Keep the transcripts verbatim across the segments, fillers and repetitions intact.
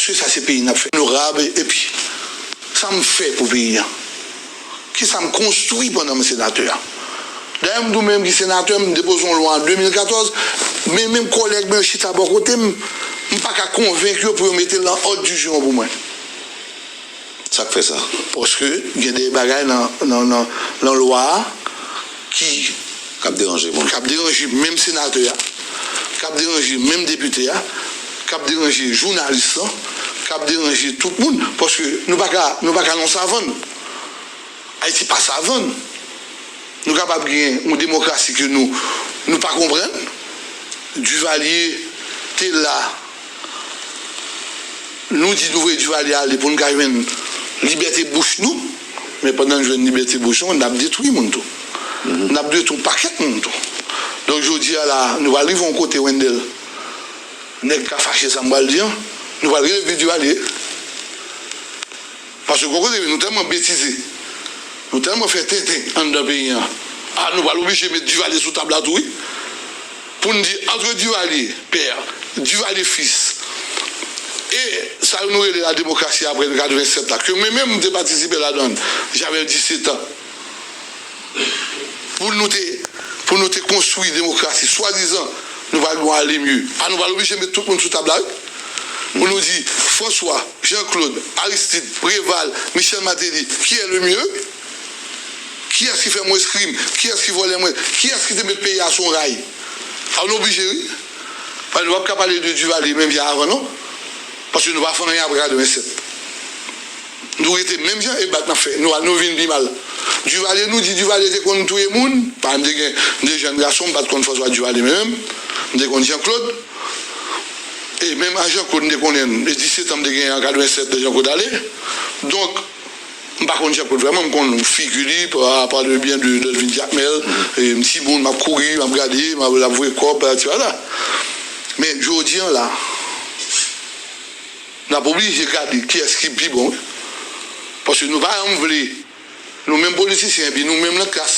Sa se peyi n ap fè. Onorab, epi, sa m fè pou peyi a? Kisa m konstwi pandan m senatè a? Dayè, m tou menm ki senatè, m depoze yon lwa an de mil katòz, men menm kòlèg mwen yo chita bò kote m, m pa ka konvenk yo pou yo mete l nan òd di jou an pou mwen. Sa k fè sa? Paske gen de bagay nan, nan, nan, nan lwa a ki k ap deranje moun, k ap deranje menm senatè a, k ap deranje menm depite a, k ap deranje jounalis lan, k ap deranje tout moun, paske nou pa ka, nou pa ka nan savann. Ayiti pa savann. Nou kapab gen yon demokrasi ke nou, nou pa konprann. Duvalier te la. Nou di nou voye Duvalier ale pou n ka jwenn libète bouch nou, men pandan n jwenn libète bouch nou, n ap detwi moun tou. N ap detwi yon pakèt moun tou. Donk, jodi a la, nou pral rive yon kote, Wendell, nèg ka fache sa m pral di an, nou pral rele Duvalier. Paske gon kote, nou tèlman betize, nou tèlman fè tenten anndan peyi an, a, nou pral oblije met Duvalier sou tab la tou, wi. Pou n di, entre Duvalier père, Duvalier fils, e sa yo nou rele la demokrasi apre katrevennsèt la, ke mwen menm m te patisipe ladan l, j'avais dix-sept ans. Pou nou te, pou nou te konstwi demokrasi, swadizan, nou pral gen yon ale mye. A, nou pral oblije met tout moun sou tab la, wi. Pou nou di, François, Jean-Claude, Aristide, Préval, Michel Martelly, qui est le mieux? Kiyès ki fè mwens krim? Kiyès ki vòlè mwens? Kiyès ki te met peyi a sou yon ray? A, nou oblije, wi. Paske nou p ap ka pale de Duvalier menm jan avan, non. Paske nou pa fè anyen apre katrevennsèt. Nou rete menm jan e bat n ap fè. Nou, nou vin pi mal. Duvalier, nou di Duvalier te konn touye moun. Pa m te gen de jèn gason, m pa t konn François Duvalier menm. M te konn Jean-Claude. E menm a Jean-Claude, m te konnen l. E disèt an m te genyen an katrevennsèt lè Jean-Claude ale. Donk, m pa konn Jean-Claude vrèman, m konn figi li, pa, pa le byen de Delvin Jakmèl. E m timoun, m ap kouri, m ap gade, m ap, l ap voye kòb, patati patata. Men jodi an la, n ap oblije gade kiyès ki pi bon, wi. Paske nou pa janm vle, nou menm politisyen, epi nou menm nan klas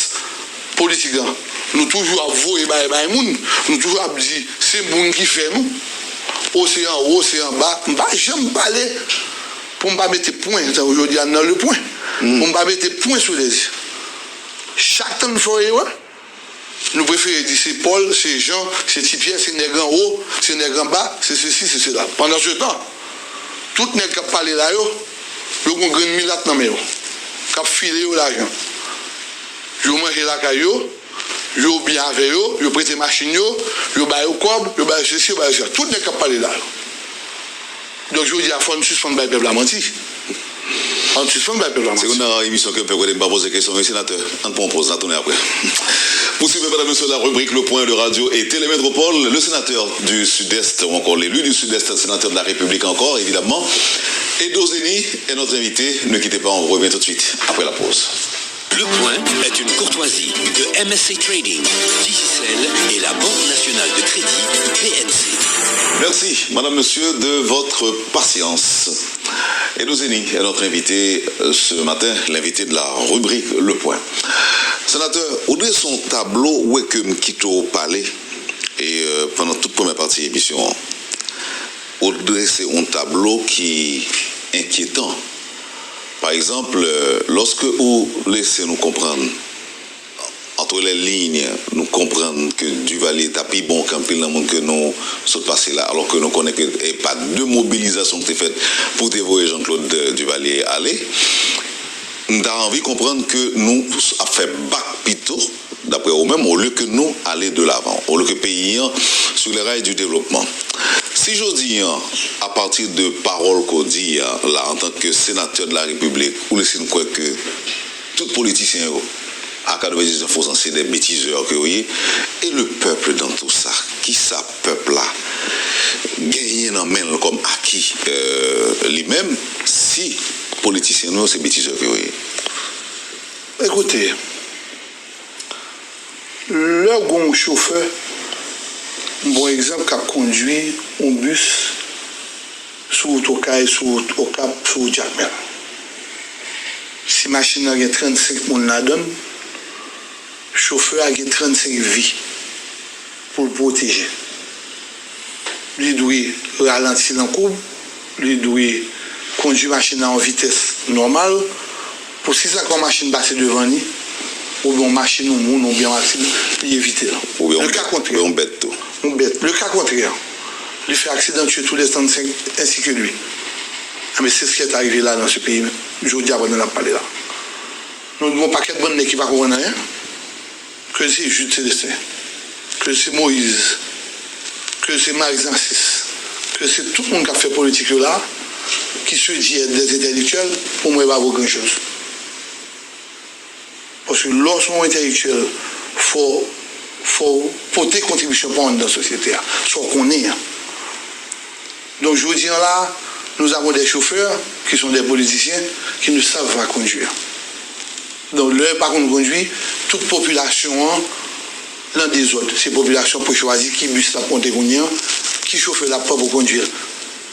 politik lan, nou toujou ap voye bagay bay moun, nou toujou ap di se moun ki fè nou. O se anwo, o se anba, m pa janm pale pou m pa mete pwen, tankou jodi a nan le pwen, pou m pa mete pwen sou les i. Chak tan n fè yon erè, nou prefere di se Pòl, se Jan, se Ti Pyè, se nèg anwo, se nèg anba, se sesi, se sela. Pandansetan, tout nèg k ap pale la yo, yo gon grenn milat nan men yo, k ap file yo lajan. Yo manje lakay yo, yo byen avè yo, yo prete machin yo, yo ba yo kòb, yo ba yo sesi, yo ba yo sela. Tout nèg k ap pale la yo. Donk, jodi a, fò n sispann bay pèp la manti. Ann sispann bay pèp la manti. Se youn nan emisyon ke m fè kote m pa poze kesyon, wi, senatè. Ann pran yon poz, n a tounen apre. Pour suivre, mesdames, messieurs, la rubrique Le Point de Radio et Télé Métropole, le sénateur du Sud-Est, ou encore l'élu du Sud-Est, sénateur de la République encore, évidemment, Edo Zeni est notre invité. Ne quittez pas, on revient tout de suite après la pause. Le Point est une courtoisie de M S C Trading, Digicel et la Banque Nationale de Crédit, B N C. Merci, madame, monsieur, de votre patience. Edo Zeni est notre invité, euh, ce matin, l'invité de la rubrique Le Point. Senatè, ou drese yon tablo, ou wè ke m kite w pale, e, euh, pandan tout premyè pati emisyon an, ou drese yon tablo ki enkyetan. Pa egzanp, euh, lòske ou lese nou konprann, entre les lignes, nou konprann ke Duvalier ta pi bon ke anpil nan moun ke nou sot pase la, alò ke nou konnen ke, e, pa de mobilizasyon ki te fèt pou te voye Jean-Claude, euh, Duvalier ale. M ta anvi konprann ke nou ap fè bak pito, daprè ou menm, olye ke nou ale de lavan, olye ke peyi an sur les rails du développement. Si jodi an, apati de pawòl ke w di a la, antanke senatè de la Repiblik, ou lese n kwè ke tout politisyen yo, à quatre-vingt-dix-neuf pour cent, se de betizè ke yo ye, e le peuple dans tout sa, kisa pèp la genyen nan men l kòm aki, euh, li menm, si politisyen nou yo se betizè ke yo ye? Ekoute, lè w gen yon chofè, m ba w egzanp, k ap kondui yon bis sou wout Okay, sou wout Okap, sou wout Jakmèl. Si machin nan gen trannsenk moun ladan l, chofè a gen trannsenk vi pou l pwoteje. Li dwe ralanti nan koub, Li dwe kondui machin nan yon vitès nòmal pou si sa yon machin pase devan li, oubyen yon machin, yon moun, oubyen yon aksidan, li evite l. Oubyen yon bèt, oubyen yon bèt tou. Yon bèt. Le ka kontrè, li fè aksidan, tye tou lè trannsenk ensi ke li. Enben, se sa ki est arrivé la nan se peyi, jodi a pandan n ap pale la. Nou gen yon pakèt bann nèg ki pa konprann anyen. Ke se Jude Célestin, ke se Moïse, ke se Marie Narcisse, ke se tout moun k ap fè politik yo la, ki se di èt dè entèlektyèl, pou mwen, pa vo gran choz. Paske lè w se yon entèlektyèl, fò, fò w pote kontribisyon pa w anndan sosyete a, sa w konnen an. Donk, jodi a la, nous avons des chauffeurs qui sont des politiciens qui ne savent pas conduire. Donk, lè yo pa konn kondui, tout popilasyon an nan dezòd. Se popilasyon pou chwazi ki bis l ap monte kounye a, ki chofè l ap pran pou kondui l.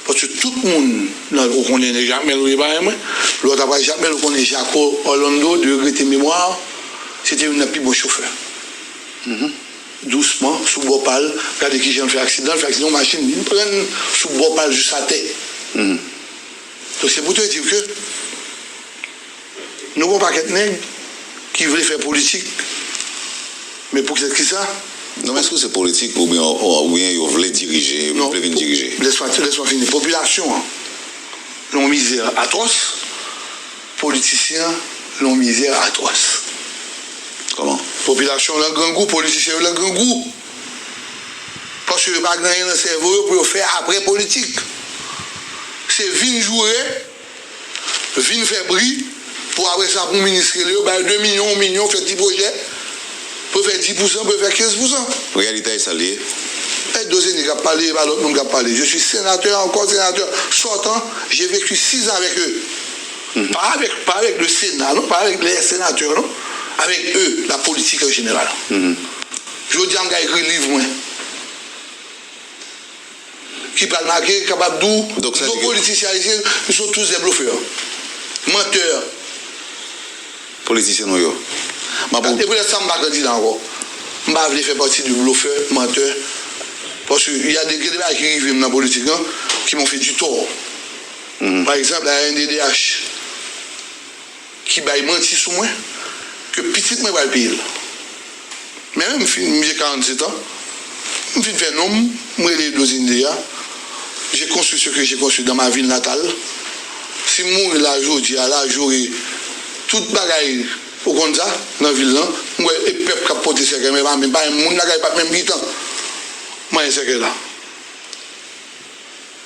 Paske tout moun nan, ou konnen Jakmèl, ou ye parèy mwen, lè w t ap al Jakmèl, ou konnen Jako Orlando, de regrete memwa, se te youn nan pi bon chofè. Dousman, sou bò pa l, gade kijan l fè aksidan, l fè aksidan, yon machin vin pran l sou bò pa l jis atè. Donk, se pou te di ke nou gen yon pakèt nèg ki vle fè politik, men pou kisa? Non, men èske se politik oubyen, oubyen yo vle dirije, yo vle vin dirije? Lès mwen, lès mwen fini. Popilasyon an nan yon mizè atwòs, politisyen an nan yon mizè atwòs. Kòman? Popilasyon nan grangou, politisyen yo nan grangou. Paske yo pa gen anyen nan sèvo yo pou yo fè apre politik. Se vin joure, vin fè bri, pou apre sa pou minis rele yo, ba yo de milyon, yon milyon, fè ti pwojè, pou yo fè dis pousan, pou yo fè kenz pousan. Reyalite a, e sa l ye. E Dozeni k ap pale, e pa lòt moun k ap pale. Je suis sénateur, encore sénateur sortant, j'ai vécu six ans avec eux. Pas avec, pas avec le Sénat, non, pas avec les sénateurs, non. Avec eux, la politique en général. Jodi a, m ka ekri liv mwen ki pral make, kapab di w, politisyen ayisyen, ils sont tous des bluffeurs. Mantè. Politisyen nou yo. M ap... E poutèt sa m pa kandida ankò. M pa vle fè pati de blofè, mantè. Paske y a de, gen de bagay ki rive m nan politik lan ki m'ont fait du tort. Pa egzanp, la R N D D H ki bay manti sou mwen, ke pitit mwen pral peye l. Men menm m fin, m gen karannset an, m fin fè non m, m rele Dozeni Deya. J'ai construit ce que j'ai construit dans ma ville natale. Si m mouri la jodi a la, j'aurai tout bagay, ou konn sa, nan vil lan. M wè e pèp k ap pote sèkèy, men pa menm, pa menm moun lakay, pa menm mitan. Mwen sèkèy la.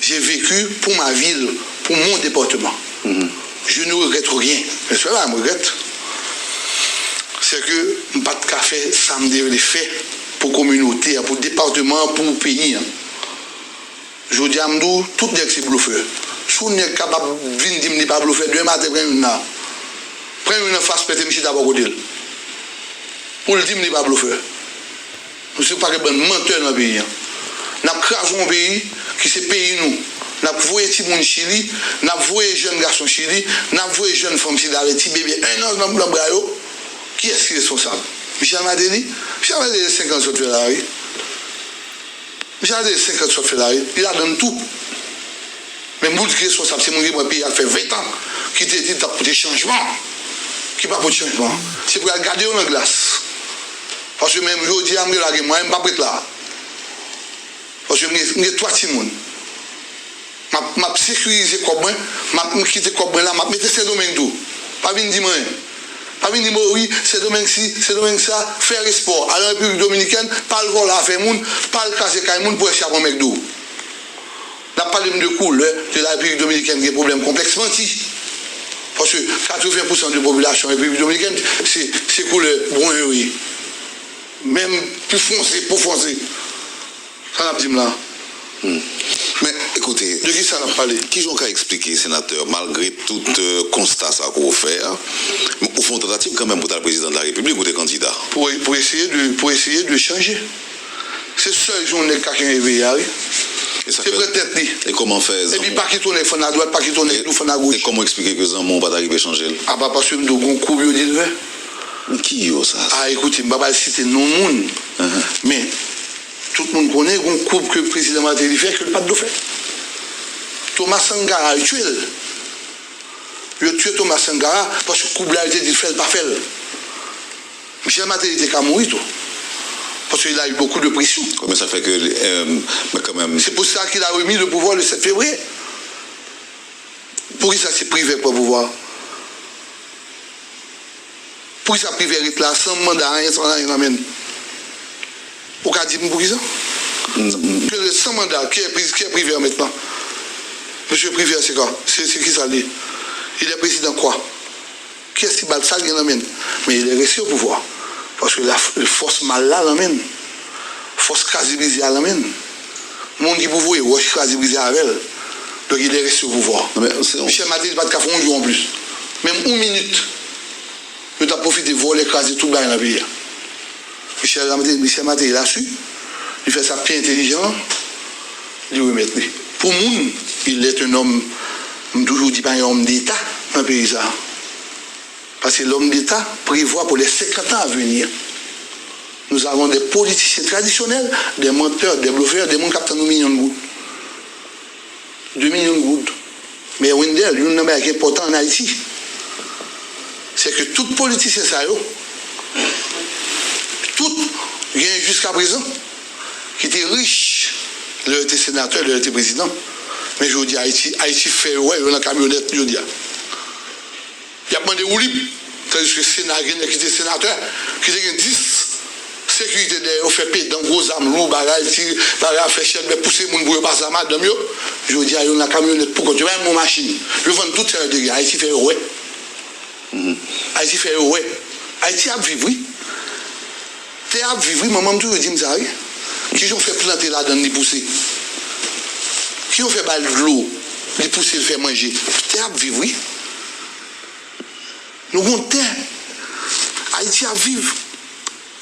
J'ai vécu pour ma ville, pour mon département. Je ne regrette rien. Men sèl bagay m regrèt, se ke m pa t ka fè sa m te vle fè pou kominote a, pou depatman an, pou peyi an. Jodi a, m di w, tout nèg se blofè. Si yon nèg kapab vin di m li pa blofè, demen maten pran youn la. Pran youn anfas, mete m chita bò kote l. Pou l di m li pa blofè. Nou se yon pakèt bann mantè nan peyi a. N ap kraze yon peyi ki se peyi nou. N ap voye timoun Chili, n ap voye jèn gason Chili, n ap voye jèn fanm Chili avèk ti bebe en an nan, nan bra yo. Kiyès ki responsab? Michel Martelly? Michel Martelly, senkant sòt fè la, wi. Michel Martelly, senkant sòt fè la, wi. Li ladann tou. Men moun ki responsab, se moun ki pran peyi a, k fè ven tan, ki te di l t ap pote chanjman, ki pa pote chanjman. Se pou y al gade yo nan glas. Paske menm jodi a, m gen lage mwayen, m p ap ret la. Paske m gen, m gen twa timoun. M ap, m ap sekirize kòb mwen, m ap, m kite kòb mwen la, m ap mete Sendomeng tou. Pa vin di m anyen. Pa vin di m, o wi, Sendomeng si, Sendomeng sa, fè espò, al an Repiblik Dominikèn, pa al vòlò afè moun, pa al kraze kay moun pou wè si y ap pran McDo. N ap pale m de koulè de la Repiblik Dominikèn gen pwoblèm konplèks manti. Paske katreven pousan de popilasyon Repiblik Dominikèn, se, se koulè bren yo ye. Menm pi fonse, pli fonse. Sa n ap di m la? Men, ekoute, de ki sa n ap pale? Kijan w ka eksplike, senatè, malgre tout, euh, konsta sa ke w fè a, men ou fè yon tantativ kanmenm pou w t al prezidan de la Repiblik, ou te kandida? Pou, pou eseye de, pou eseye de chanje. Se sèl jan yon nèg ka kenbe peyi a, wi. Se pran tèt li. E kòman fè zanmi w... Epi pa kite yon nèg fann adwat, pa kite yon nèg tou fann agoch. E kòman w eksplike ke zanmi w pa t arive chanje l? Apa paske m di w gen yon koub yo di l fè. Men ki yo sa? A, ekoute, m pa pral site non moun. Men, tout moun konnen gen yon koub ke prezidan Martelly fè ke l pa t dwe fè. Thomas Sankara, yo tye l. Yo tye Thomas Sankara paske koub la, yo te di l fè l, pa fè l. Michel Martelly te ka mouri tou. Parce qu'il a eu beaucoup de pression. Comment ça fait que, euh, mais quand même. C'est pour ça qu'il a remis le pouvoir le sept février. Poukisa se Privè k pran pouvwa a? Poukisa Privè ret la san manda, anyen, san anyen nan men l? Ou ka di m poukisa? Ke le san manda, qui est, qui est Privert maintenant? Monsieur Privert, c'est quoi? C'est, c'est qui ça, lui? Il est président quoi? Kiyès ki ba l sa l gen nan men l? Men il est resté au pouvoir. Paske la, fòs mal la nan men l. Fòs kraze brize a nan men l. Moun ki pou voye wòch kraze brize avè l. Donk, il est resté au pouvoir. Michel Martelly pa t ka fè yon jou anplis. Menm yon minit. Yo t ap pwofite vòlè, kraze tout bagay nan peyi a. Michel Martelly, Michel Martelly la su, li fè sa k pi entelijan an, li remèt li. Pou moun, il est un homme, m toujou di pa gen homme d'État nan peyi sa a. Parce que l'homme d'État prévoit pour les cinquante ans à venir. Nous avons des politiciens traditionnels, des menteurs, des bluffeurs, des moun k ap tann yon milyon goud. De milyon goud. Men Wendell, youn nan bagay ki enpòtan ann Ayiti, se ke tout politisyen sa yo, tout, gen jiskaprezan, ki te rich, lè yo te senatè, lè yo te prezidan. Men jodi a, Ayiti, Ayiti fè yo wè, yo nan kamyonèt jodi a. Y ap mande woulib. Tandiske Sena, gen nèg ki te senatè, ki te gen dis sekirite dèyè yo, fè pedan, gwo zam lou, bagay, ti bagay, fè chèlbè, pouse moun pou yo pa sa madanm yo. Jodi a, yo nan kamyonèt pou kont yo, pa menm yon machin. Yo vann tout sa yo te gen. Ayiti fè yo wè. Ayiti fè yo wè. Ayiti ap viv, wi. Tè ap viv, wi. Manman m toujou di m sa, wi. Kijan w fè plante ladann li pouse? Kijan w fè ba l dlo, li pouse, l fè manje? Tè ap viv, wi. Nou gon tè. Ayiti ap viv.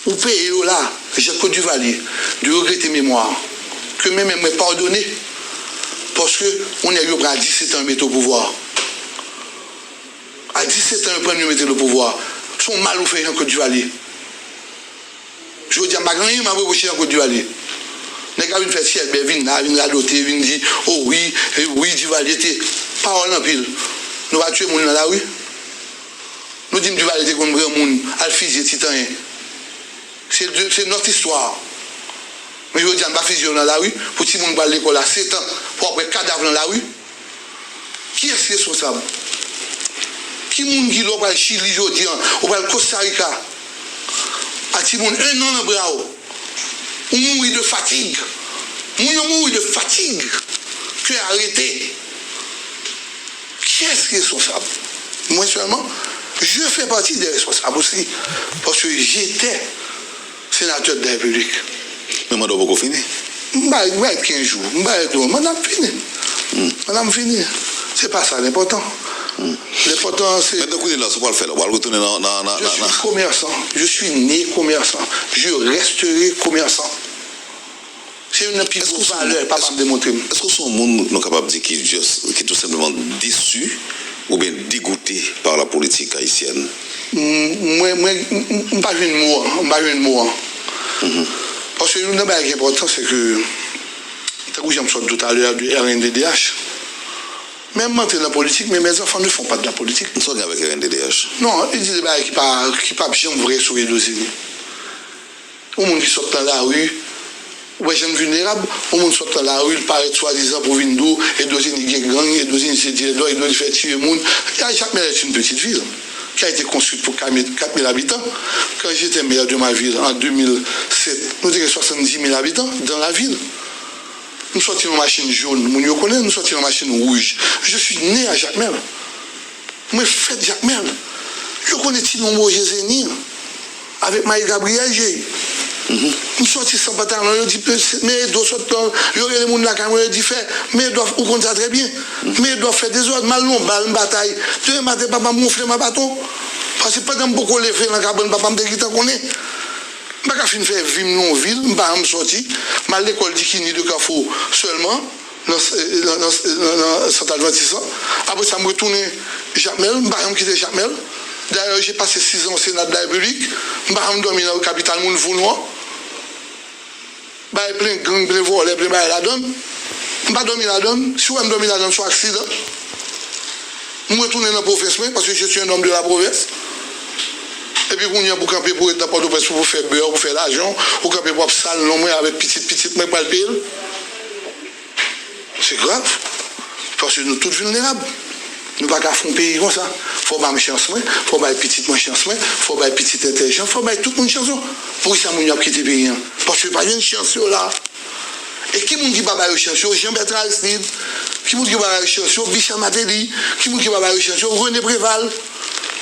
Ou peye yo la, Jean-Claude Duvalier, de regrete memwa, ke mwen menm mwen padone, paske yon nèg yo pran a disèt an yo mete o pouvwa. A disèt an yo pran yo mete l o pouvwa. Se yon mal ou fè Jean-Claude Duvalier. Jodi a, m pa gen anyen m ap repwoche Jean-Claude Duvalier. Nèg la vin fè chèlbè, vin la, vin radote, vin di, o wi, e wi, Duvalier te. Pawòl anpil. Nou pa tiye moun nan lari. Nou di m Duvalier te konn pran moun, al fizye ti tanyen. Se de, c'est notre histoire. Men jodi a, n pa fizye yo nan lari, pou timoun pral lekòl a sèt an, pou w ap wè kadav nan lari. Kiyès ki responsab? Ki moun ki lè w pral Chili jodi a, ou pral Costa Rica, a timoun enn an nan bra w, ou mouri de fatig. Moun yo mouri de fatig. Kè a rete. Kiyès ki responsab? Mwen sèlman, je fais partie des responsables aussi. Paske j'étais sénateur de la République. Men manda w poko fini. M bay, m bay kenz jou. M bay dlo. Manda m fini. Manda m fini. Se pa sa l enpòtan. L enpòtan se. Men tankou li la, sa w pral fè la? W pral retounen nan, nan, nan, Je suis commerçant. Je suis né commerçant. Je resterai commerçant. Se youn nan pi gwo valè papa m te montre m. Èske w se yon moun nou kapab di ki just, ki tou senpleman desi oubyen degoute par la politique haïtienne? M, mwen, mwen, m, m, m pa jwenn mo an, m pa jwenn mo an. Paske youn nan bagay ki enpòtan, se ke, tankou jan m sot di w talè a de R N D D H, men m antre nan politik, men mes enfants ne font pas de la politique. Sa w gen avèk R N D D H? Non, li di de bagay ki pa, ki p ap janm vrè sou Edozeni. Yon moun ki sot nan lari, ou wè jan n vilnerab, yon moun sot nan lari, l parèt swadizan pou vin di w Edozeni gen gang, Edozeni se dilè dwòg, Edozeni fè tiye moun. Jacmel est une petite ville qui a été construite pour quatre mille habitants. Quand j'étais maire de ma ville en deux mille sept, nou te gen soixante-dix mille habitants dans la ville. M sòti nan machin jòn, moun yo konnen, m sòti nan machin wouj. Je suis né à Jacmel. Mwen fèt Jakmèl. Yo konnen ti nonm Woje Zeni an. Avèk Mayi Gabriyèl, Jey. M sòti san pantalon, yo di, men Edo sot nan, yo rele moun lakay mwen, yo di, fè, men Edo, ou konn sa trè byen. Men Edo fè dezòd, m al nan bal, m batay. Demen maten, papa m wonfle m a baton. Paske pandan m poko leve nan kabann papa m, te gentan konnen. M pa ka fin fè vi m nan yon vil, m pa janm sòti. M al lekòl Dikini de Kafou sèlman. Nan, nan, nan, nan, nan sant advantis lan. Apre sa, m retounen Jakmèl, m pa janm kite Jakmèl. Dayè, j'ai passé six ans au Sénat de la République, m pa janm dòmi nan kapital moun voulou an. Bagay plen gang, plen vòlè, plen bagay ladann. M pa dòmi ladan l. Si w wè m dòmi ladan l, se yon aksidan. M retounen nan pwovens mwen, paske je suis un homme de la province. Epi kounye a pou kanpe pou ret nan Pòtoprens pou fè bè, pou fè lajan, ou kanpe pou ap sal non mwen avèk pitit pitit mwen pral peye l. Se grav. Paske nou tout vilnerab. Nou pa ka fè yon peyi konsa. Fò w ba m chans mwen, fò w bay pitit mwen chans mwen, fò w bay pitit entèlijan, fò w bay tout moun chans yo. Poukisa moun yo ap kite peyi an? Paske yo pa jwenn chans yo la. E ki moun ki pa ba yo chans yo? Jean Bertrand Aristide. Ki moun ki pa ba yo chans yo? Michel Martelly. Ki moun ki pa ba yo chans yo? René Préval.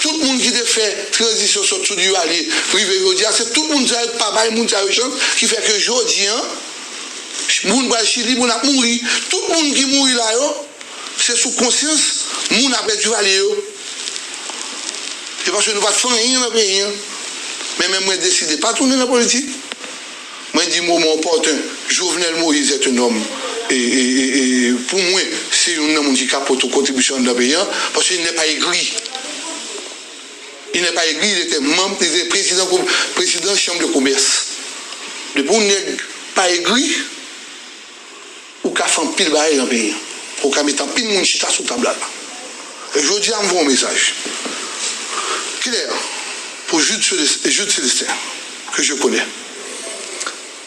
Tout moun ki te fè tranzisyon sot sou Duvalier rive jodi a, se tout moun sa yo ki pa bay moun sa yo chans ki fè ke jodi a, moun pral Chili, moun ap mouri. Tout moun ki mouri la yo, se sou konsyans moun apre Duvalier yo. Se paske nou pa t fè anyen nan peyi an. Men menm mwen deside pa tounen nan politik. Mwen di moman opòten, Jovenel Moïse est un homme. E, e, e, e pou mwen, se youn nan moun ki ka pote kontribisyon anndan peyi an, paske il n'est pas aigri. Il n'est pas aigri, il était membre, il était président, président chambre de commerce. Depi yon nèg pa egri, ou ka fè anpil bagay nan peyi an. Ou ka mete anpil moun chita sou tab la. E jodi a, m voye yon mesaj. Klè, pou Jude Célestin, Jude Célestin, que je connais.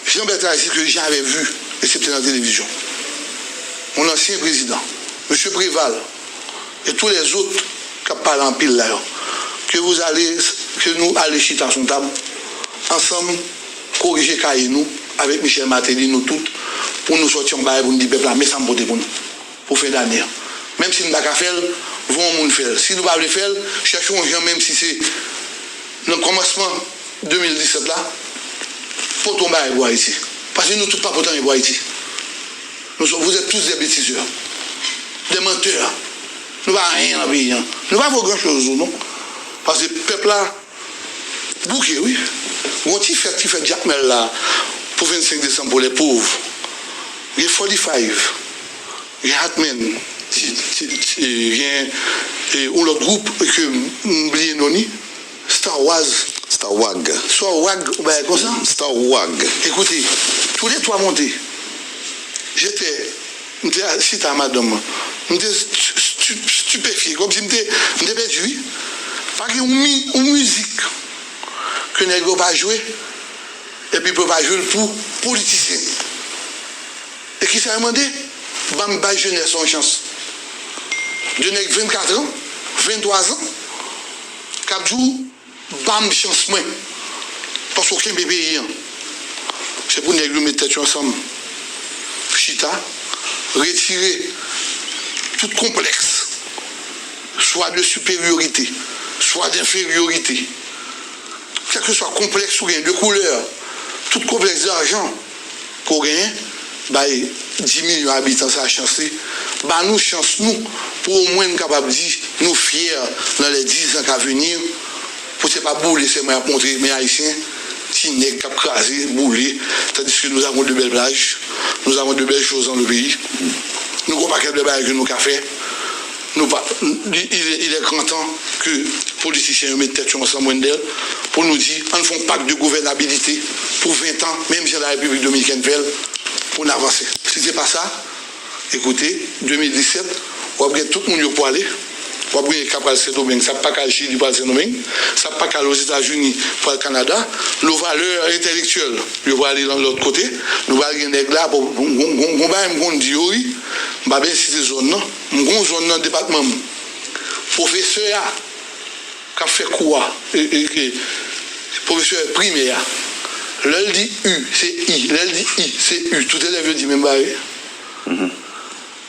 Jean Bertrand Aristide, que j'ai jamais vu, excepté dans la télévision. Mon ancien président, monsieur Préval, et tous les autres k ap pale anpil la yo, que vous allez, que nou ale chita sou yon tab ansanm, korije kaye nou avèk Michel Martelly, nou tout, pou nou sòti yon bagay pou nou di pèp la, men sa m pote pou nou, pou fen dane an. Menm si n pa ka fè l, voye yon moun fè l. Si nou pa vle fè l, chèche yon jan, menm si se nan kòmansman de mil disèt la, pote yon bagay pou Ayiti. Paske nou tout pa pote anyen pou Ayiti. Nou sou, vous êtes tous des bêtiseurs, des menteurs. Nou pa anyen nan peyi an. Nou pa vo gran choz tou non. Paske pèp la bouke, wi. Gon ti fèt ki fèt Jakmèl la pou vennsenk desanm pou lè pov. Gen forty five, gen Hatmen, ti, ti, ti, gen, e, yon lòt gwoup ke m bliye non li. Star Wars. Star Wag. Star Wag, ou bagay konsa? Star Wag. Écoutez, tous les trois montés. J'étais, m te chita a madanm mwen. M te stu-, stu-, stupéfié, kòmsi m te, m te pèdi, wi. Pa gen yon mi-, yon mizik ke nèg yo pa jwe, epi pou yo pa jwe l pou politisyen. E kisa yo mande? Ban m bay jenès yon chans. De nèg vennkat an, venntwa zan, k ap di w, ban m chans mwen. Paske w kenbe peyi an. Se pou nèg yo met tèt yo ansanm, chita, retire tout konplèks, swa de siperyorite, swa denferyorite. Kèlkeswa konplèks ou gen de koulè, tout konplèks de lajan ke w genyen, bay dis milyon abitan sa chans li. Ba nou chans nou, pou omwen n kapab di nou fyè nan les dix ans à venir, pou se pa boule sèlman y ap montre, men Ayisyen, ti nèg k ap kraze, boule, tandis que nous avons de belles plages, nous avons de belles choses dans le pays. Nou gon pakèt de bagay ke nou ka fè. Nou pa, il, il est, il est grand temps que politisyen yo met tèt yo ansanm, Wendell, pou nou di, ann fè yon pak de gouvènabilite pou ven tan, menm jan la Repiblik Dominikèn fè l, pou n avanse. Si se pa sa, ekoute, de mil disèt, w ap gen tout moun yo pwale, w ap gen k ap pral Sendomeng, sa k pa k al Chili pral Sendomeng, sa k pa k al Ozetazini pral Kanada, nos valeurs intellectuelles yo prale nan lòt kote, nou pral gen nèg la, bon, gon, gon, gon bagay m konn di yo, wi, m pa bezwen site zòn nan, m gon zòn nan depatman m. Pwofesè a k ap fè kou a, e, e, e, pwofesè primè a, lè l di u, se i, lè l di i, se u, tout elèv yo di menm bagay.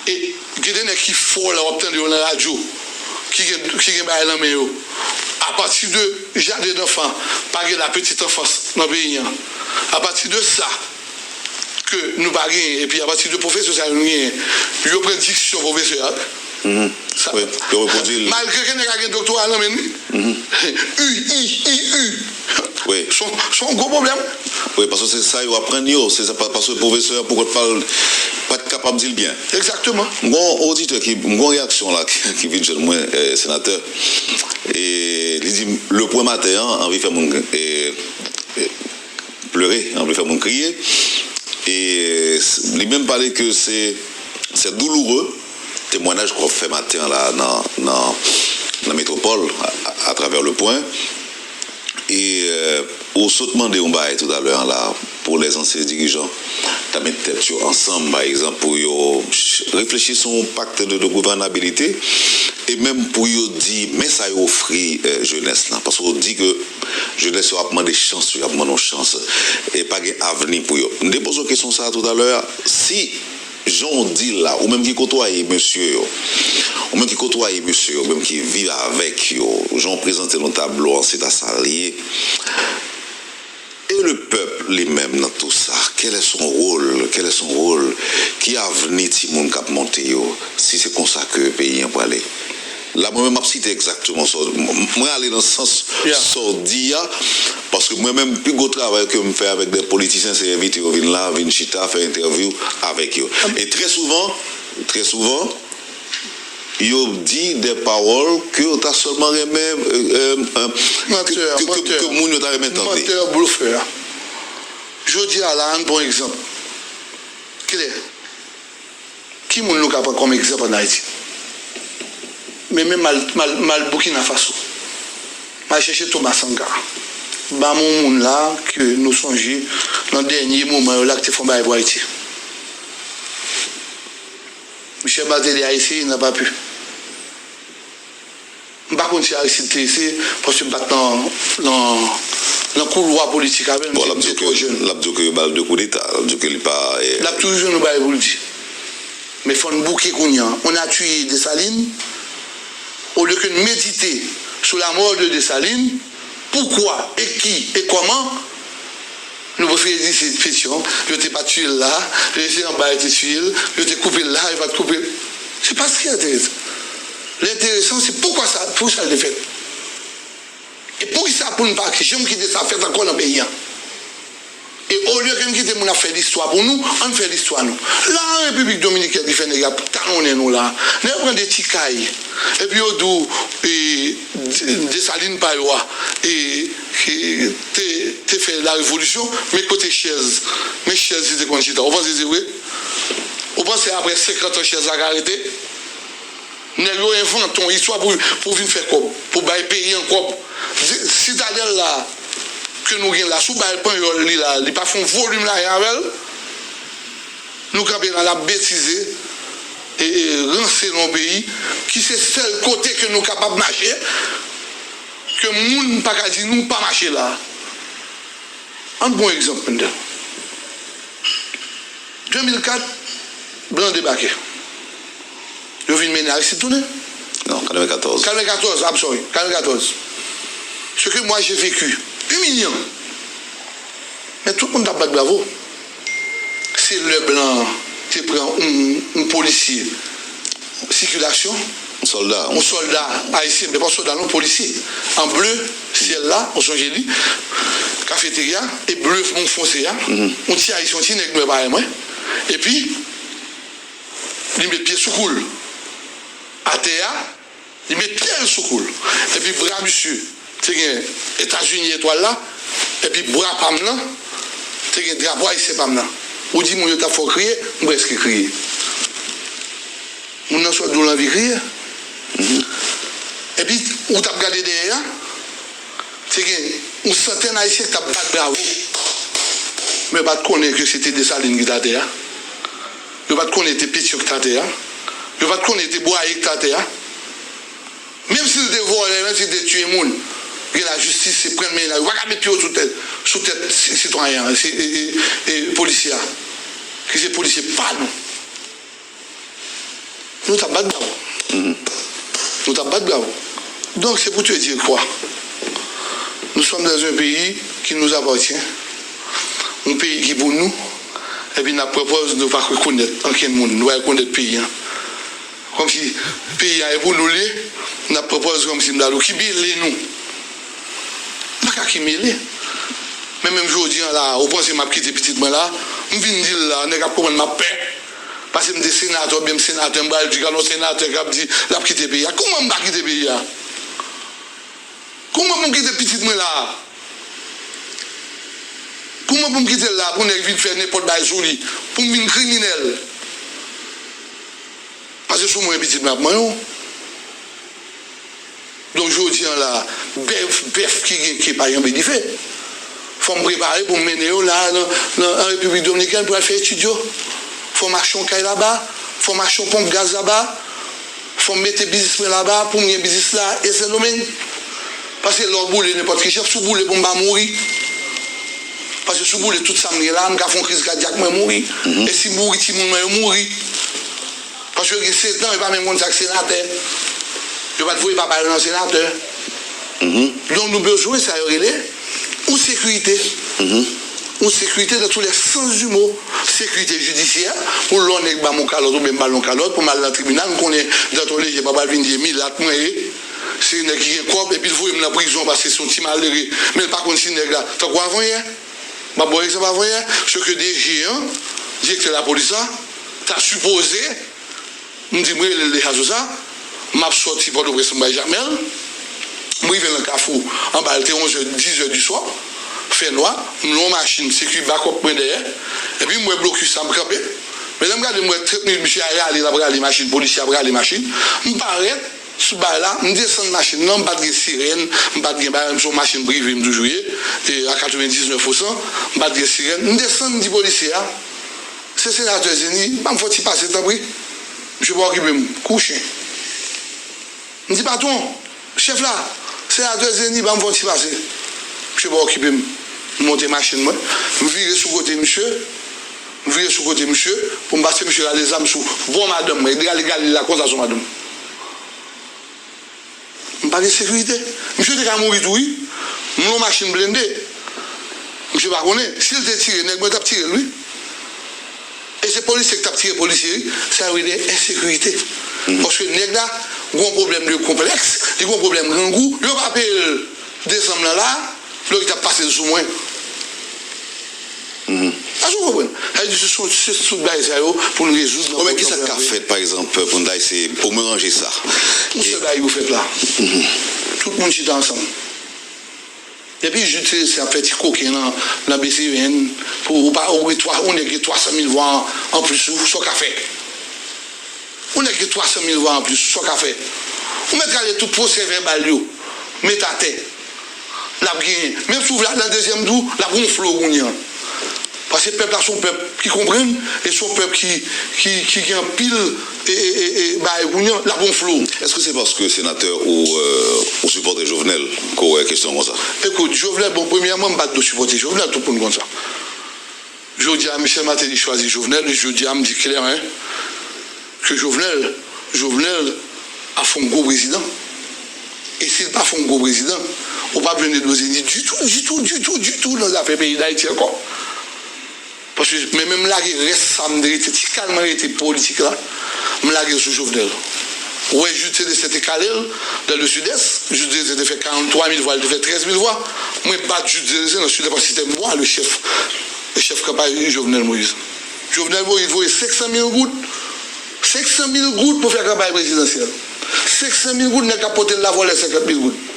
E gen de nèg ki fò la, w ap tande yo nan radyo, ki gen, ki gen bagay nan men yo. Apati de jaden danfan, pa gen la petite enfance nan peyi an. Apati de sa, ke nou pa genyen, epi apati de pwofesè sa yo nou genyen, yo pran diksyon pwofesè a. Sa, wi, yo repwodui l. Malgre ke nèg la gen doktora nan men li. U, i, i, u. Wi. Se yon, se yon gwo pwoblèm. Wi, paske se sa yo aprann yo. Se sa, pa-, paske pwofesè a, pou kont pa l, pa t kapab di l byen. Egzakteman. M gon oditè ki, m gon reyaksyon la ki, ki vin jwenn mwen, eh, senatè. E li di, le pwen maten an, anvi fè moun, eh, eh, plere, anvi fè moun kriye. E s-, li menm pale ke se C'est douloureux, temwayaj ke w ap fè maten an la nan, nan, nan Metropole, à, à travers Le Point. E, euh, ou sot mande yon bagay tout à l'heure an la, pou les anciens dirigeants ta met tèt yo ansanm, pa egzanp, pou yo ch-, reflechi sou yon pacte de, de gouvernabilité, e menm pou yo di, men sa yo ofri, euh, jenès lan. Paske w di ke jenès yo ap mande chans, yo ap mande yon chans, e pa gen avni pou yo. M te poze w kesyon sa a tout à l'heure, si jan w di l la, ou menm ki kotwaye mesye yo, ou menm ki kotwaye mesye yo, ou menm ki viv avèk yo, jan w prezante nou tablo an, se ta sa l ye. E le pèp li menm nan tou sa, quel est son rôle, quel est son rôle, ki avni timoun k ap monte yo, si se konsa ke peyi an prale? La, mwen menm, m ap site egzakteman sa w, m-, mwen ale nan sans sa w di a, paske mwen menm, pi gwo travay ke m fè avèk de politisyen, se envite yo vin la, vin chita, fè entèvyou avèk yo. E trè souvan, trè souvan, yo di de pawòl ke yo ta sèlman renmen, euh, euh, euh, ke, Mantè, ke, ke, mantè. Ke moun yo ta renmen tande. Mantè, blofè. Jodi a la, ann pran egzanp klè. Ki moun nou ka pran kòm egzanp ann Ayiti? Men, men m al, m al, m al Burkina Faso. M al chèche Thomas Sankara. Ban m yon moun la ke nou sonje nan dènye moman yo la ki te fè yon bagay pou Ayiti. Michel Martelly a essayé, il n'a pas pu. M pa konn si Aristide te eseye, paske m pa t nan, nan, nan koulwa politik avè l, m te, m te twò jèn. L ap di w ke yo ba l de koudeta, l ap di w ke li pa, eh, L ap toujou jwenn yon bagay pou l di. Men fò n bouke kounye a. On a tué Dessalines, au lieu que n medite sur la mort de Dessalines, poukwa, e ki, e kòman, nou prefere di se Petion, yo te pa tiye l la, e se anba yo te tiye l, yo te koupe l la, yo pa t koupe l. Se pa sa ki enterese. L enteresan, se poukwa sa, pou sa l te fèt. E poukisa pou n pa janm kite sa fèt ankò nan peyi a? E olye ke n kite moun ap fè listwa pou nou, ann fè listwa nou. La, an Repiblik Dominikèn, ki fè nèg ap talonnen nou la, nèg yo pran de ti kay, epi yo di w, e, De-, Desalin pa yo a, e, e, te, te fè la revolisyon, men kote chèz, men chèz li te konn chita. Ou panse se vre? Ou panse apre senkant an chèz la ka rete? Nèg yo envante yon istwa pou, pou vin fè kòb, pou bay peyi an kòb. Di-, Sitadèl la, ke nou gen la, si w bay panyòl li la, li pa fè yon volim lajan avè l, nou kanpe la, n ap betize, e, e, ranse nan yon peyi ki se sèl kote ke nou kapab mache, ke moun pa ka di nou pa mache la. Ann pran yon egzanp, Mendel. De mil kat, blan debake. Yo vin mennen Aristide tounen. Non, katrevennkatorz. Katrevennkatorz, I'm sorry, katrevennkatorz. Ce que moi j'ai vécu, humiliant. Men tout moun t ap bat bravo. Se lè blan te pran yon, yon polisye sikilasyon. Yon sòlda. Yon sòlda ayisyen, men pa yon sòlda, non, polisye. An ble syèl la, ou sonje li, kafeterya, e ble fon fonse a. Mhm. Yon ti ayisyen, yon ti nèg nwè parèy mwen. Epi, li met pye sou kou l. Atè a, li met pye l sou kou l. Epi bra misye te gen Etazini etwal la, epi bra pa m nan te gen drapo ayisyen pa m nan. Ou di moun yo t ap fè w kriye, m prèske kriye. Moun nan sot di w l anvi kriye. Mhm. Epi ou t ap gade dèyè a, te gen yon santèn ayisyen ki t ap bat bravo. Men yo pa t konnen ke se te Desalin ki t atè a. Yo pa t konnen te Petyon ki t atè a. Yo pa t konnen te Bwaye ki t atè a. Menm si l te vòlè, menm si l te tiye moun, gen lajistis, se pran men la. Yo pa ka met pye yo sou tèt, sou tèt si-, sitwayen an, si, e, e, e, polisye a, ki se polisye pa nou. Nou t ap bat bravo. Mhm. Nou t ap bat bravo. Donc, c'est pour te dire quoi? Nous sommes dans un pays qui nous appartient, yon peyi ki pou nou, epi n ap pran pòz nou pa rekonèt ankenn moun, nou pa rekonèt peyi a. Kòmsi peyi a e pou nou l ye, n ap pran pòz kòmsi m ta di w ki mele nou. M pa ka ki mele. Men menm jodi a la, ou panse m ap kite pitit mwen la? M vin di l la, nèg ap konprann m ap pè. Paske m te senatè, oubyen m senatè, m pral di, gade yon senatè k ap di l ap kite peyi a. Kouman m pa kite peyi a? Kouman pou m kite pitit mwen la? Kouman pou m kite l la, pou nèg vin fè nenpòt bagay sou li, pou m vin kriminèl? sou mwen, pitit mwen ap manyen w. Donk, jodi a la, bèf, bèf ki gen ke pa janbe dife. Fò m prepare pou m mennen yo la, nan, nan, an Repiblik Dominikèn pou al fè etid yo. Fò m achte yon kay laba, fò m achte yon ponp gaz laba, fò m mete biznis mwen laba pou m gen biznis la e Sendomeng. Paske lè w boule nenpòt ki jan, si w boule pou m pa mouri. Paske si w boule tout sa m gen la, m ka fè yon kriz kadyak, mwen mouri. E si m mouri, timoun mwen yo mouri. Paske yo gen sèt an, yo pa menm konn sa k senatè. Yo pa t voye papa yo nan senatè. Donk, nou bezwen sa yo rele yon sekirite. Yon sekirite dans tous les sens du mot. Sekirite jidisyè, pou lè yon nèg ba m yon kalòt oubyen m ba l yon kalòt, pou m al nan tribinal, m konnen Danton Leger pa pral vin di e milat mwen ye. Se yon nèg ki gen kòb, epi l voye m nan prizon paske se yon ti malere, men l pa konn si nèg la, tankou avanyè. M ap ba w egzanp avanyè, se ke D G an, direktè lapolis la, ta sipoze, m di, m rele l deja sou sa, m ap sòti Pòtoprens, m bay Jakmèl, m rive nan Kafou, anba l te onzè, dizè di swa, fè nwa, m lwe yon machin, se ki bakòp mwen dèyè, epi m wè blokis la, m kanpe. Men lè m gade, m wè trant minit, misye a rale, l ap rale machin, polisye ap rale machin, m parèt, sou bay la, m desann machin nan, m pa t gen sirèn, m pa t gen bagay, m se yon machin prive m toujou ye, e a katrevendiznèf pousan, m pa t gen sirèn. M desann, m di polisye a, se senatè Zenny, ban m fè yon ti pase, tanpri. Misye pa okipe m, kou chen. M di, patwon, chèf la, senatè Zenny, ban m fè yon ti pase. Misye pa okipe m. M monte machin mwen, m vire sou kote misye, m vire sou kote misye, pou m pase misye rale zam sou bò madanm mwen, li rale galil la konsa sou madanm. M pa gen sekirite. Misye te ka mouri tou, wi. M nan yon machin blende. Misye pa konnen. Si l te tire nèg mwen, t ap tire l, wi. E se polisye ki t ap tire polisye, wi. Sa yo rele ensekirite. Paske nèg la gen yon pwoblèm de konplèks, li gen yon pwoblèm grangou, yo pa peye l desanm nan la, lè yo t ap pase l sou mwen. Èske w konprann? Sa vle di se sou, se sou bagay sa yo pou n rezoud nan pwoblèm. Bon, men kisa k ka fèt, pa egzanp, pou n ta eseye omwen ranje sa? Yon sèl bagay pou fèt la. Tout moun chita ansanm. Depi Jude Célestin ap fè ti koken nan, nan B C E N, pou ou pa, ou gen twa, yon nèg gen twa san mil vwa an, an plis ou, sa w ka fè? Yon nèg gen twa san mil vwa an plis, sa w ka fè? Ou mèt rale tout pwosè vèbal yo, met atè. L ap genyen. Menm si w vle al nan dezyèm tou, l ap wonfle w kounye a. Paske pèp la se yon pèp ki konprann, e se yon pèp ki, ki, ki gen anpil, e, e, e, e, bagay kounye a, l ap wonfle w. Èske se paske senatè ou, euh, ou sipòte Jovenel ke w wè kesyon konsa? Ekout, Jovenel, bon, premyèman, m pa t dwe sipòte Jovenel, tout moun konn sa. Jodi a, Michel Martelly chwazi Jovenel, e jodi a, m di klè, hein, ke Jovenel, Jovenel ap fè yon gwo prezidan. E si l pa fè yon gwo prezidan, ou p ap jwenn Edouard Zenny ditou, ditou, ditou, ditou nan zafè peyi Dayiti ankò. Paske, men, men m lage rès sa m te rete, ti kal mwen rete politik la, m lage l sou Jovenel. Ou wè, Jude Célestin te kale l dans le Sud-Est, Jude Célestin te fè karannntwa mil vwa, li te fè trèz mil vwa. Mwen bat Jude Célestin nan Sud-Est paske se te mwa le chèf, le chèf kanpay Jovenel Moïse. Jovenel Moïse voye senk san mil goud, senk san mil goud pou fè kanpay prezidansyèl. Senk san mil goud, nèg k ap pote l la vòlè senkant mil goud.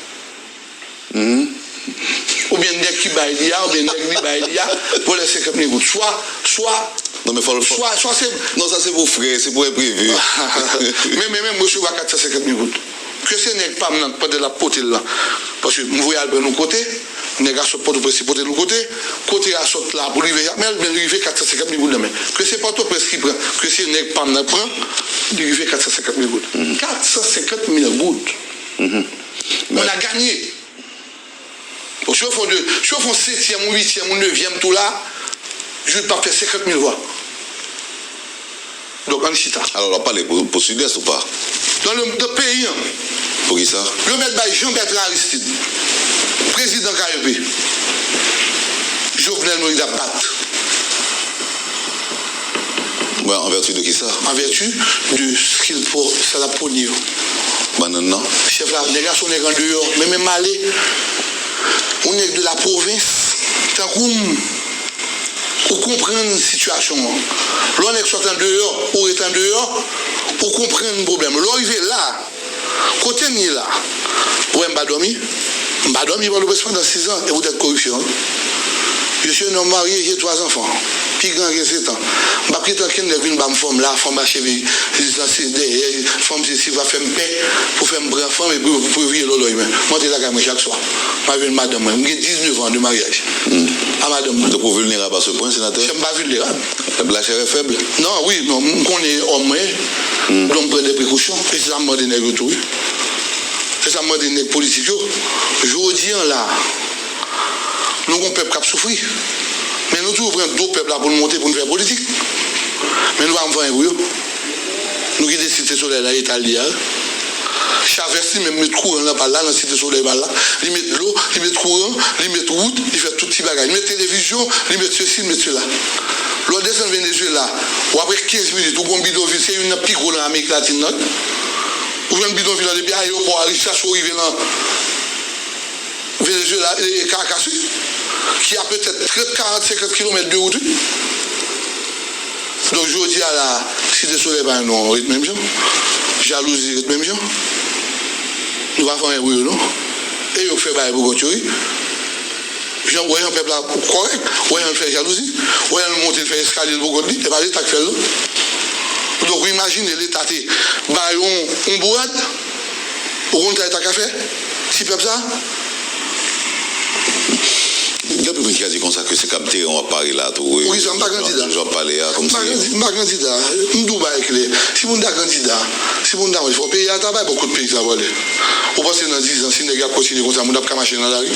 Oubyen nèg ki bay li a, oubyen nèg li bay li a, vòlè senkant mil goud. Swa, swa, non, men fò, fò, swa, swa se, non, sa se pou frè, se pou enprevi. Men, men, men, m resevwa kat san senkant mil goud. Ke se nèg pa m nan, pandan l ap pote l lan. Paske m voye al pran l yon kote, nèg a sot Pòtoprens, li pote l yon kote, kote a sot la pou l rive Jakmèl, men li rive kat san senkant mil goud nan men. Ke se Pòtoprens ki pran, ke se nèg pa m nan pran, li rive kat san senkant mil goud. Kat san senkant mil goud. On a gagné. Bon, si yo fè de, si yo fè setyèm ou uityèm ou nevyèm tou la, Jude p ap fè senkant mil vwa. Donk, ann chita. Alò, w ap pale pou, pou Sidès ou pa? Nan le, nan peyi an. Poukisa? Yo mèt bay Jean Bertrand Aristide, prezidan K E P. Jovenel Moïse ap bat. Mwen, an vèti de kisa? An vèti de skill po, sa l ap pwone yo. Bannann nan? Chèf la, nèg la se yon nèg andeyò, men menm ale, yon nèg de la pwovens, tankou m, ou konprann sitiyasyon an. Lè yon nèg sot andeyò, ou ret andeyò, ou konprann pwoblèm. Lè w rive la, kote m ye la, ou wè m pa dòmi? M pa dòmi Pòtoprens pandan sis an, e poutèt koripsyon an. Je suis un homme marié, j'ai trois enfants. Pi gran ke Setan. M p ap kite ankenn nèg vin ban m fanm la, fanm mache vi-, li sanse dèyè, fanm sesi, va fè m pè, pou fè m pran fanm epi pou, pou vire lòlòy mwen. M antre lakay mwen chak swa. M al jwenn madanm mwen. M gen diznèf an de maryaj. A madanm mwen. Donk ou vilnerab a se pwen, senatè? Chè, m pa vilnerab. Lachè fèb? Non, wi, non, m konnen òm mwen. Donk m pran de prekosyon. E se sa m mande nèg yo tou, wi. Se sa m mande nèg politik yo. Jodi an la, nou gon pèp k ap soufri. Men nou toujou pran do pèp la pou n monte pou n fè politik. Men nou pa janm fè anyen pou yo. Nou kite Site Solèy la eta l ye a. Chavès li menm met kouran nan pa l la, nan Site Solèy pa l la. Li met dlo, li met kouran, li met wout, li fè tout ti bagay. Li met televizyon, li met sesi, li met sela. Lè w desann Venezuela, w ap wè kenz minit, ou gon bidonvil, se youn nan pi gwo nan Amerik Latin nan. Ou jwenn bidonvil lan depi ayewopò a, jiskaske w rive nan Venezuela, e, e Caracas, wi, ki a petèt trant, karant, senkant kilomèt de wout, wi. Donk, jodi a la, Site Solèy pa nou ret menm jan. Jalouzi ret menm jan. Nou pa fè anyen pou yo, non. E yo k fè bagay pou kont yo, wi. Jan, wè jan pèp la kòrèk, wè jan l fè jalouzi, wè jan l monte, l fè eskalye l pou kont li, e pa Leta k fè l, non. Donk, ou imajine Leta te ba yo yon, yon bourad, ou konn sa Leta ka fè? Ti pèp sa? Gen anpil moun ki ka di konsa ke se kab teren w ap pare la tou, wi. Poukisa m pa kandida? Jan w ap pale a, kòmsi. M pa kandi-, m pa kandida. M di w bagay klè. Si moun ta kandida, si moun ta mande, fò peyi a ta bay bò kot peyi sa prale. Ou panse nan diz an, si nèg y ap kontinye konsa, moun ap ka mache nan lari?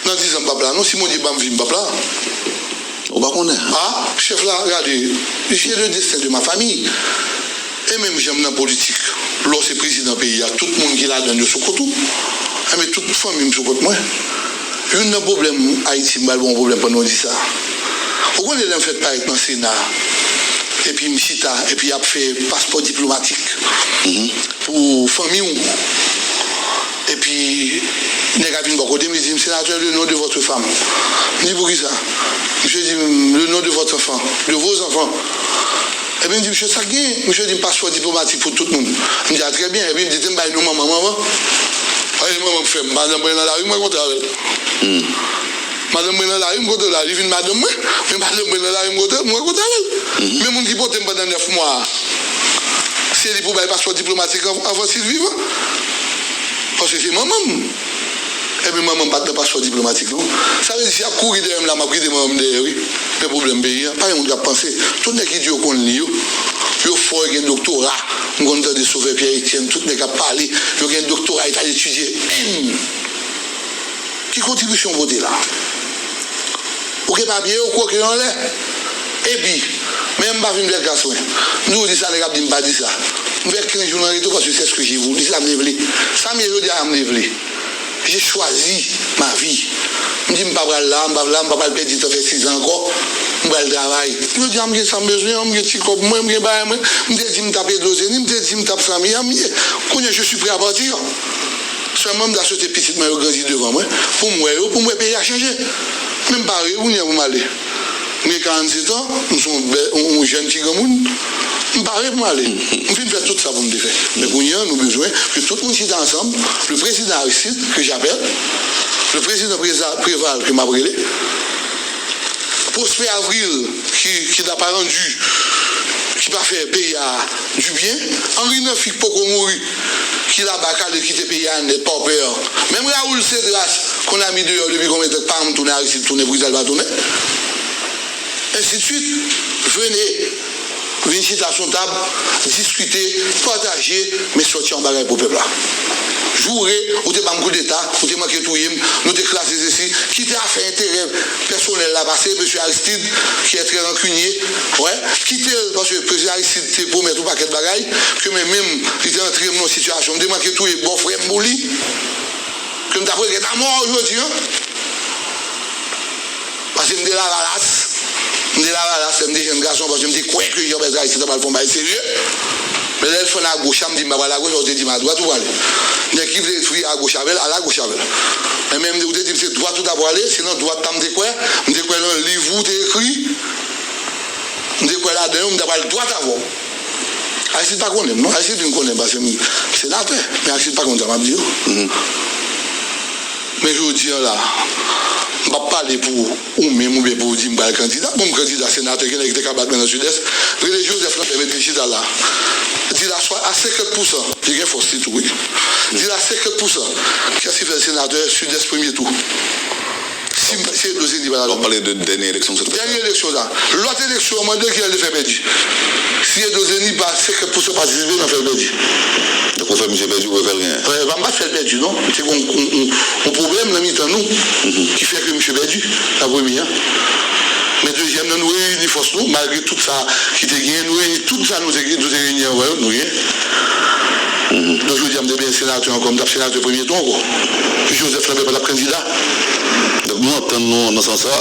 Nan diz an, m p ap la, non. Si Bondye ban m vi, m p ap la. Ou pa konnen. A, chèf la, gade, j'ai le destin de ma famille. E menm jan m nan politik, lè w se prezidan peyi a, tout moun ki ladan l yo sou kont ou. Enben, tout fanmi m sou kont mwen. Youn nan pwoblèm Ayiti, m pral ba w yon pwoblèm pandan w di sa. Ou konnen lè m fèk parèt nan Sena, epi m chita, epi y ap fè paspò diplomatik pou fanmi w. Epi, nèg la vin bò kote m, li di m, Sénateur, le nom de votre femme. M di, poukisa? Misye di m, le nom de votre enfant, de vos enfants. Epi m di, misye, sa k gen? Misye di m, paspò diplomatik pou tout moun. M di, a, trè byen. Epi m di, te m bay non manman m anvan. Paske manman m fè m, madanm mwen nan lari, mwen kontre avè l. Madanm mwen nan lari, m kontre la, li vin madanm mwen, men madanm mwen nan lari, m kontre, mwen kontre avè l. Men moun ki pote m pandan nèf mwa a, se li pou bay paspò diplomatik an-, anvan si l vivan. Paske se manman m. Ebyen, manman m pa t nan paspò diplomatik, non. Sa vle di, si y ap kouri dèyè m la, m ap kite manman m dèyè, wi. Men pwoblèm peyi a, pa gen moun k ap panse. Tout nèg ki di yo konn li yo, yo fò, yo gen doktora. M konn tande Sovè Pyè Etyèn, tout nèg ap pale, yo gen doktora, yo t al etidye Enn. Ki kontribisyon w pote la? Ou gen papye yo kwoke yo anlè. Epi, men m pa vin fè gras mwen. M toujou di sa, nèg ap di m pa di sa. M fè kenz jou nan reto paske c'est ce que j'ai voulu, se sa m te vle. Sa m ye jodi a, m te vle. J'ai choisi ma vie. M di m pa pral la, m pa pral la, m pa pral pèdi tan fè sizan ankò. M pral travay. Jodi a, m gen sa m bezwen an, m gen ti kòb mwen, m gen bagay mwen. M te di m t ap ede Ozeni, m te di m t ap sa m ye a, m ye. Kounye a, je suis prêt à partir. Sèlman, m ta swete pitit mwen yo grandi devan mwen, pou m wè yo, pou m wè peyi a chanje. Men m pare, kounye a pou m ale. M gen karannset an, m se yon bè-, yon, yon jèn ti granmoun. M pare pou m ale. M fin fè tout sa pou m te fè. Men kounye a, nou bezwen ke tout moun chita ansanm. Le président Aristide, que j'appelle, le président Préza-, Préval, ke m ap rele, Prosper Avril, ki, ki ta pa randu, ki pa fè peyi a du bien. Henri Nafic poko mouri, ki laba kale kite peyi a nèt, pawpè. Menm Raoul Cédras, qu'on a mis dehors depuis combien de temps, pa janm tounen Aristide tounen, pou ki sa l pa tounen? Ainsi de suite. Venez, vin chita sou yon tab, diskite, pataje, men sòti yon bagay pou pèp la. Joure, ou te ban m koudeta, ou te manke touye m, nou te kraze sesi, kite afè enterè pèsonèl la pase, mesye Aristide, qui est très rancunier, wè, kite l, paske prezidan Aristide te pwomèt yon pakèt bagay, ke men menm, li te antre m nan yon sitiyasyon, m te manke touye bòfrè m pou li, ke m t ap regrèt amò jodi a. Paske m te lavalas. M te lavalas, lè m te jèn gason, paske m te kwè ke Jean Bertrand Aristide ta pral fè yon bagay serye. Men lè l fè l agoch la, m di m pa pral agoch, ou te di m adwat ou prale. Nèg ki vle fè agoch avè l, al agoch avè l. Men menm ou te di m se dwat ou ta prale, se nan dwat la m te kwè, m te kwè nan liv ou te ekri, m te kwè ladan yo, m ta pral dwat avè w. Aristide pa konnen m, non. Aristide vin konnen m paske m senatè, men Aristide pa konn sa m ap di yo. Men jodi a la, m p ap pale pou ou menm oubyen pou w di m pral kandida. Bon, m kandida senatè, gen nèg ki te ka bat mwen nan Sidès. Rele Joseph Lambert, mete l chita la. Di l a swa, a senkant pousan, li gen fòs li tou, wi. Di l a senkant pousan, kiyès ki fè l senatè Sidès premye tou? Si, si Eddo Zeni pa la. W ap pale de dènye eleksyon, se... Dènye eleksyon sa. Lòt eleksyon, mande kiyès li fè pèdi. Si Eddo Zeni pa senkant pousan patisipe nan fè l pèdi. Donk, ou fè misye pèdi, ou fè l genyen? Eh, m pa fè l pèdi, non. Se yon, yon, yon, yon pwoblèm nan mitan nou ki fè ke misye pèdi nan premye an. Men dezyèm nan, nou reyini fòs nou, malgre tout sa ki te genyen, nou reyini tout sa nou te, nou te reyini anvan yo, nou genyen. Donk, jodi a, m te byen senatè ankò, m t ap senatè premye tou ankò. Joseph Lambert pa t ap kandida. Donk, nou antann nou nan sans sa,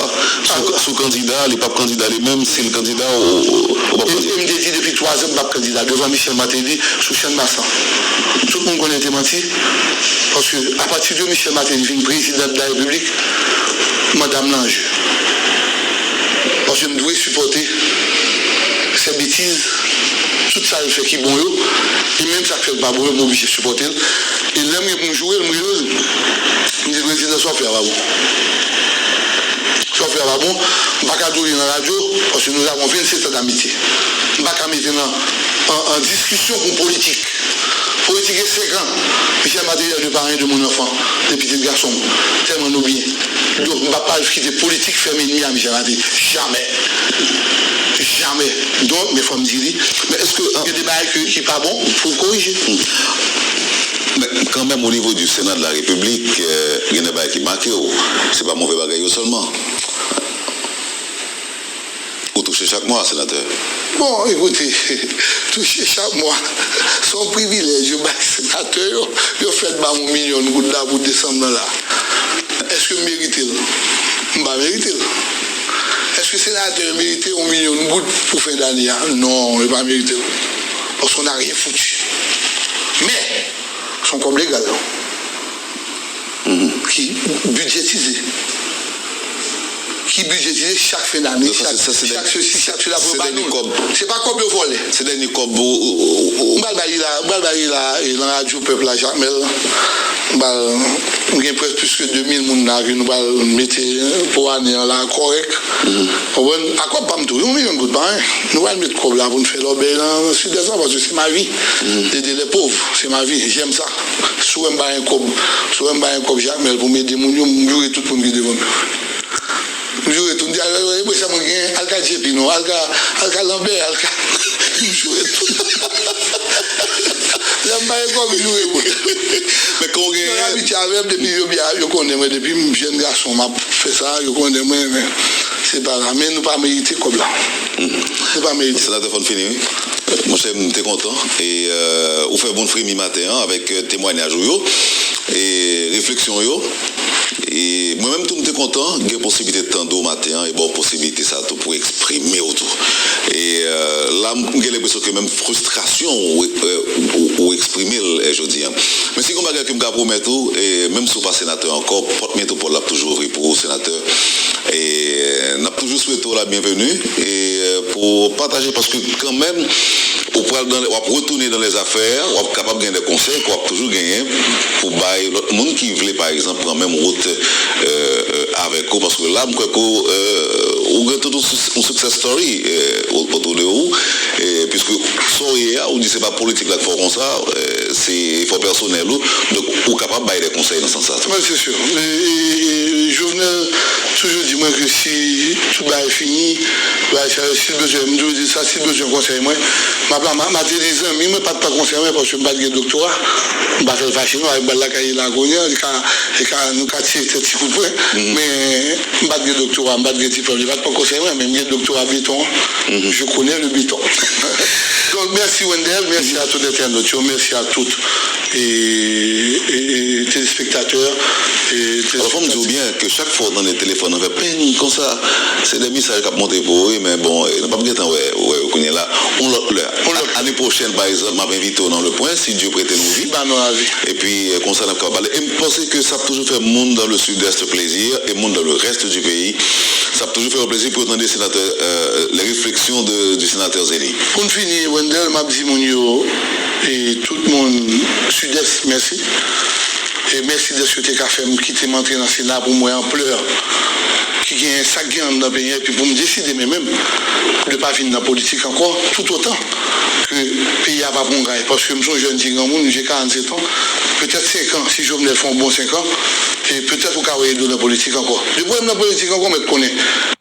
sou, sou kandida, li p ap kandida li menm, si l kandida, ou, ou p ap kandida. E, e m te di depi twa zan m p ap kandida devan Michel Martelly sou Channmas lan. Tout moun konnen te manti, paske apati de Michel Martelly vin prezidan de la Repiblik, manda m nan an je. Paske m dwe sipòte sè betiz, tout sa l fè ki bon yo, e menm sa k fè l pa bon yo, m oblije sipòte l. E lè m gen pou m joure l, m rele l. M di, "Prezidan, sa w fè a pa bon. Sa w fè a pa bon." M pa ka di w li nan radyo, paske nous avons vingt-sept ans d'amitié. M pa ka mete nan, an, an diskisyon pou politik. Politik e senk an. Michel Martelly a de paran, de moun anfan, de pitit gason m. Tèlman nou byen. Donk, m p ap al kite politik fè m enmi a Michel Martelly. Jamè. Jamè. Donk, men fò m di li. Men èske, gen de bagay ke, ki pa bon pou korije. Men kanmenm, o nivo di Sena de la Repiblik, euh, gen de bagay ki make w. Se pa move bagay yo sèlman. Ou touche chak mwa, senatè? Bon, ekoute, touche chak mwa, se yon privilèj yo bay senatè yo. Yo fèk ba m yon milyon goud la pou desanm nan la. Èske m merite l? M pa merite l. Èske senatè yo merite yon milyon goud pou fen dane a? Non, yo pa merite l. Paske on a rien foutu. Men, se yon kòb legal, non? Ki bidjetize. Ki bidjetize chak fen dane, chak sesi, chak sela pou yo ba nou. Se pa kòb yo vòlè. Se dènye kòb ou, ou, ou, ou. M pral ba li la, m pral ba li la, e nan radyo pèp la, Jakmèl. M pral, m gen prèske plis ke de mil moun la ke nou pral mete pou ane an la kòrèk. Konprann? A kòb pa m tou, yon milyon goud pa anyen. Nou pral met kòb la pou n fè lòbèy nan, nan Sidès la, paske se ma vi. Aider les pauvres, c'est ma vie. J'aime ça. Si w wè m pa gen kòb, si w wè m pa gen kòb Jakmèl pou m ede moun yo, m joure tout moun ki devan m yo. M joure tout. M di, "Al, al, al, e sa mwen gen, al ka J P non, al ka, al ka Lambert, al ka." M joure tout. Lè m pa gen kòb, m joure moun. Men kon gen... Yo abitye avè m depi yo byen, yo konnen mwen depi m jèn gason, m ap fè sa, yo konnen mwen, men se pa la. Men nou pa merite kòb la. Nou pa merite. Senatè, fò n fini, wi. Monchè, m te kontan. E, euh, ou fè moun fremi maten an avèk, euh, temwanyaj ou yo e refleksyon w yo. E mwen menm tou, m te kontan gen posiblite tande w maten an e ba w posiblite sa tou pou eksprime w tou. E, euh, la, m gen lenpresyon ke menm fristrasyon w, euh, ou, ou eksprime l, euh, jodi a. Men si gen yon bagay ke m ka pwomèt ou, e menm si w pa senatè ankò, pòt Metwopòl la ap toujou ouvri pou ou, senatè. E n ap toujou swete w la byenveni e, euh, pou pataje, paske kanmenm, ou pral dans les, w ap retounen dans les affaires, w ap kapab gen de konsèy ke w ap toujou genyen pou bay lòt moun ki vle, pa egzanp, pran menm wout, euh, euh, avèk ou, paske la, m kwè ke, euh, ou gen tout yon sus-, yon success story, euh, o-, otou de ou, e piske sa w ye a, ou di se pa politik la k fè w konsa, euh, se efò pèsonèl ou, donk ou kapab bay de konsèy nan sans sa tou. Wi, se si. E, e, e Jovenel toujou di mwen ke si tout bagay fini, bagay sa yo, si l bezwen, m toujou di sa, si l bezwen konsèy mwen, m ap la, m a, m a te di zanmi mwen pa t pran konsèy mwen paske m pa t gen doktora. M pa fè l fache non, avèk bal lakay li la kounye a, li ka, li ka, nou ka tire tèt ti kout pwen. Men m pa t gen doktora, m pa t gen diplòm, li pa t pran konsèy mwen, men m gen doktora beton an. Je connais le béton. Donc, merci Wendell, merci à tout entènot yo, merci à tout e, e, e telespektatè. E, alò, fò m di w byen ke chak fwa w tande telefòn nan fè peng konsa, se de mesaj k ap monte pou ou, wi, men bon, e, nou p ap gentan wè, wè yo kounye a la. Yon lòt lè. Yon lòt. Ane pwochèn, pa egzanp, m ap envite w nan Le Point, si Dye prete nou vi. Si ba nou lavi. Epi, e, konsa n ap kapab pale. E m panse ke sa ap toujou fè moun dans le Sud-Est plezi, e moun dans le reste du pays, sa ap toujou fè yo plezi pou yo tande senatè, euh, les réflexions de, du sénateur Zeni. Pou n fini, Wendell, m ap di moun yo, e tout moun Sidès, mèsi. E mèsi dèske w te ka fè m kite m antre nan Sena pou m wè anplè ki genyen, sa k genyen anndan peyi an, epi pou m deside mwen menm de pa vin nan politik ankò, toutotan ke peyi a pa pran gay. Paske m se yon jèn ti granmoun, j'ai quarante-sept ans, petèt senk an, si Jovenel fè yon bon senk an, e petèt ou ka wè Edo nan politik ankò. Depi w wè m nan politik ankò, mèt konnen